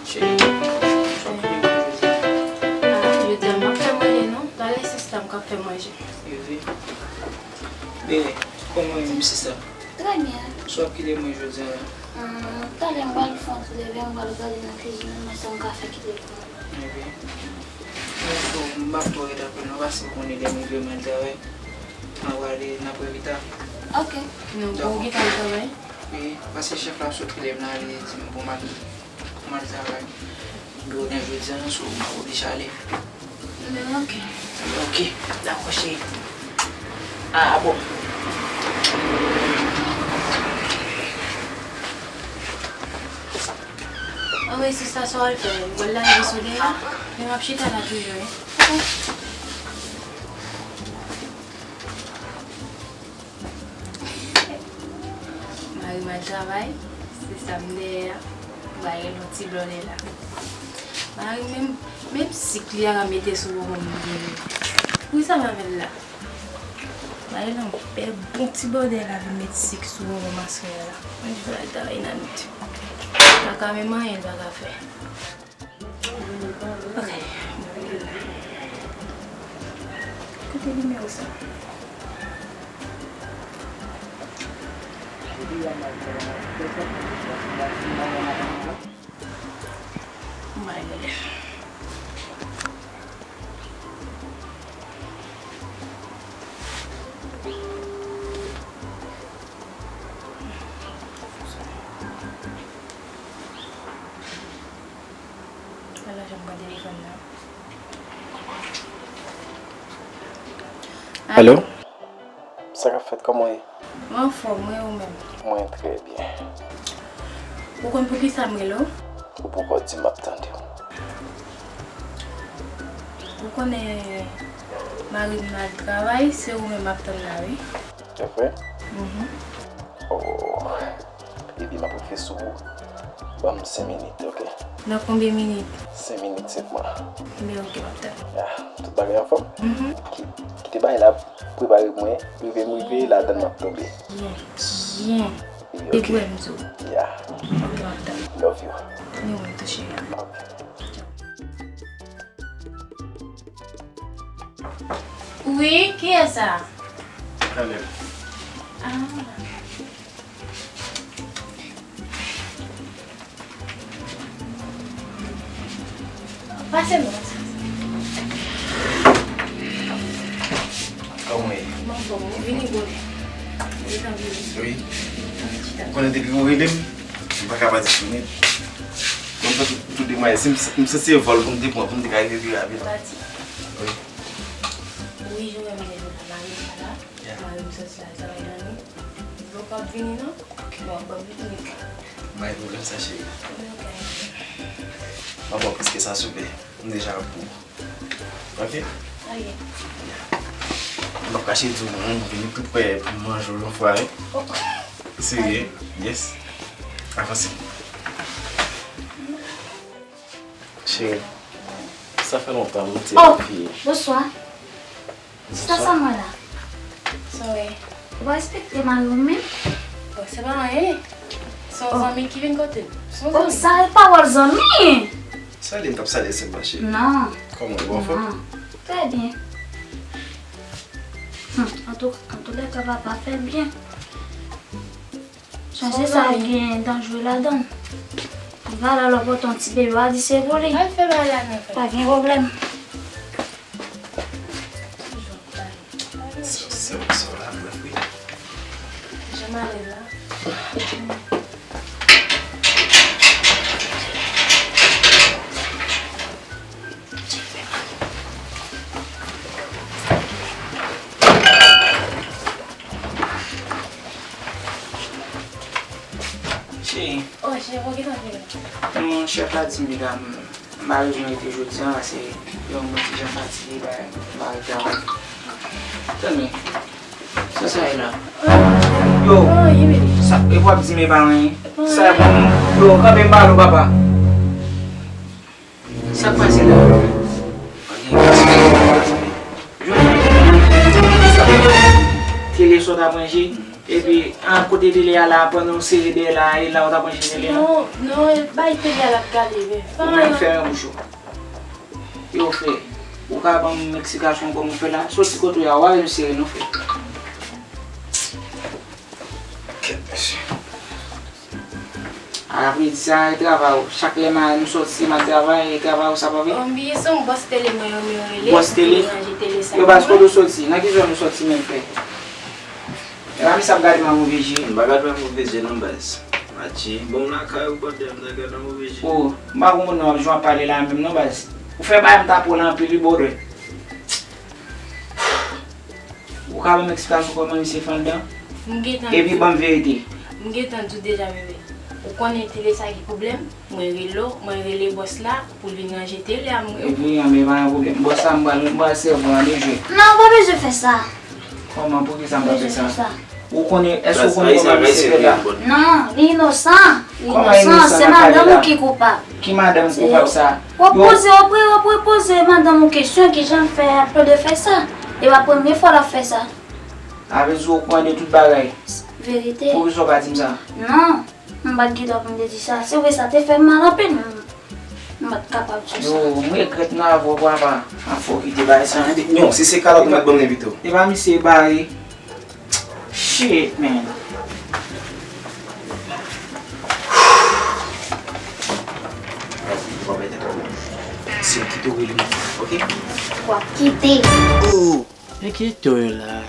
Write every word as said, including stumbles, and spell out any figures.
Cheri, sa w kile mwen jodi a? Ah, jodi a m p ap fè manje non. Talè sista m k ap fè manje. Wi. Men, kòman w ye menm sista? Trè byen. Sa w ap kile mwen jodi a la? Ah, talè m pral fè yon ti leve, m pral gade nan kizin nan, men sa m ka fè kile pou mwen. Ebyen, m ap tou ret apre nou, paske w konnen lè m rive m al travay. N a prale, n a prale pita. Ok. Non, bon, ou gentan al travay? Wi, paske chèf la sot kile m la, li di m pou m al, pou m al travay. Biwo gen jodi a, so m ap oblije ale. Men ok. Ok, dakò, cheri. Ah, bon. Anmwey, sista, sa w al fè? Ou al lave sou dèyè a? Men m ap chita la toujou, wi. Mari m al travay, se sa m dèyè a. Bay yon ti blòlè la. Mari m menm, menm sik li a mete sou bonbon m bliye. Poukisa m avè l la? Bay l yon bèl bon ti blòlè la, vin met sik sou bonbon m aswè a la. Mwen di fò l al travay nan nwit. Pa ka menm anyen l pa ka fè. Ok. Kote nimewo sa? Mwen rele. Ala jan m pran telefòn nan. Alo? Sa k ap fèt, kòman w ye? Mwen anfòm, wi, ou menm? Mwen trè byen. Ou konn poukisa m rele w? Ou poko di m, m ap tande w. Ou konnen mari m al travay, se ou menm m ap tann la, wi. Se vre? Mhm. Oh. Epi m ap rive sou ou. Ban m senk minit, ok? Nan konbyen minit? Senk minit sèlman. Ebyen, ok, m ap tann. Ya, tout bagay anfòm? Mhm. Ki-, kite bagay la, prepare pou mwen. Rive m rive, ladan m ap tonbe. Byen, byen. Wi, ok. Depi w wè m di w. Ya. Ok, m ap tann. Love you. Ni mwen tou, cheri. Ok. Wi, kiyès sa? Talè. Ah. Pase non. Kòman w ye? Mwen anfòm, wi. Vini bonè. Gentan vini. Wi. Ou konnen depi ou rele m, m pa ka pa disponib. Bon, m fè tout, tout demwayèl. Si m, m santi se vòl pou m te pran, pou m te ka rive pi rapid. Pati. Wi. Wi, jan w wè m deja la, mari m pa la. Ya. Mari m sòti al travay nan nwit. Vle w p ap vini non? Bon, ban m vini. M pa gen pwoblèm sa, cheri. Wi, ok. Mwen bon, plis ke sa, souple. M deja ap pou ou. Ok? Ok. Ya. M p ap kache di w, m vini pi pre pou m manje w yon fwa, wi. Oh. Serye? Yes. Avanse. Cheri, sa fè lontan m te... Oh, anvi. Bonswa. Sista Samuela. Sa w ye? Ou pa respekte mari w menm? Bon, se pa anyen. Se yon zanmi ki vin kote m. Se yon zanmi. Oh, sa e pawòl zanmi! Salye, m t ap salye sèlman, cheri. Non. Kòman w ye, ou anfòm? Non. Trè byen. Hmm, antou, antoulèka, papa fè l byen. Chanje sa, gen danjre ladan l. Li pa la lè w pote yon ti bebe, w a di se pou li. Al fè bagay la nan fè. Pa gen pwoblèm. Toujou ap pale. Sè, sè, sè la, brèf, wi. Jan m alèz la. Cheri. Oh, cheri, bon, gentan vini. Non, chèf la di m li pa, m pa bezwen rete jodi a, paske yo, mwen ti jan fatige, ba, ba travay. Tande, sa sa ye la? Yo, sa, e w ap di m e pa anyen. Sa bon, yo, kanpe m pale w, papa. Sa k pase la? Tele sa w t ap ranje? Epi, an, kote tele a la, pandan w sere dèyè la, e la w ta branche tele a? Non, non, bay tele a l ap gade, men. Ou menm fèmen bouch ou. Yo, frè, ou ka ban m eksplikasyon kòman w fè la? Soti kote w ye a, w pa bezwen sere non, frè. Kèt, mesye. Apre di sa, e travay ou. Chak lè m a, nou soti, m al travay, e travay ou sa pa vre? Ou bliye se yon bòs tele mwen yo, mwen rele. Bòs tele? Pou ranje tele sa. Yo baz, kote w soti? Nan ki zòn ou soti menm, frè? E pa misye ap gade m a move je? M pa gade w a move je non, baz. Matye, bon, m lakay ou pandan m nan gade w a move je. O, m pa konprann non, jan w ap pale la menm non, baz. Ou fè bagay m ta pran anpil wi, bòdè. Ou ka ban m eksplikasyon kòman misye fè anndan? M gentan Epi di ban m verite. M gentan di w deja, bebe. Ou konnen tele sa ki pwoblèm? Mwen rele w, mwen rele bòs la pou l vin ranje tele a, mwen. Epi, an, men pa gen pwoblèm. Bòs la, m pral, m pral sèvi w an de jwe. Non, ou pa bezwen fè sa. Kòman, poukisa m pa fè sa? Ou konnen, èske ou konnen kòman misye fèt la? Non, li inosan. Li inosan, se madanm ou ki koupab. Ki madanm koupab sa? W ap poze, w ap re-, w ap repoze madanm ou kesyon, kijan l fè ap plede fè sa? E pa premye fwa l ap fè sa. A vle di ou okouran de tout bagay? Verite. Poukisa w pa di m sa? Non, m pa t gen dwa pou m te di sa. Se vre, sa te fè m mal anpil, men m pa t kapab di sa. Yo, m regrèt nan avè w, papa. An fò kite bagay sa, non, si se kalòt ou mèt ban m li pito. E pa misye bare. Shit, man. Si l kite w rele m, ok? W ap kite. Oh! Men ki to yo la?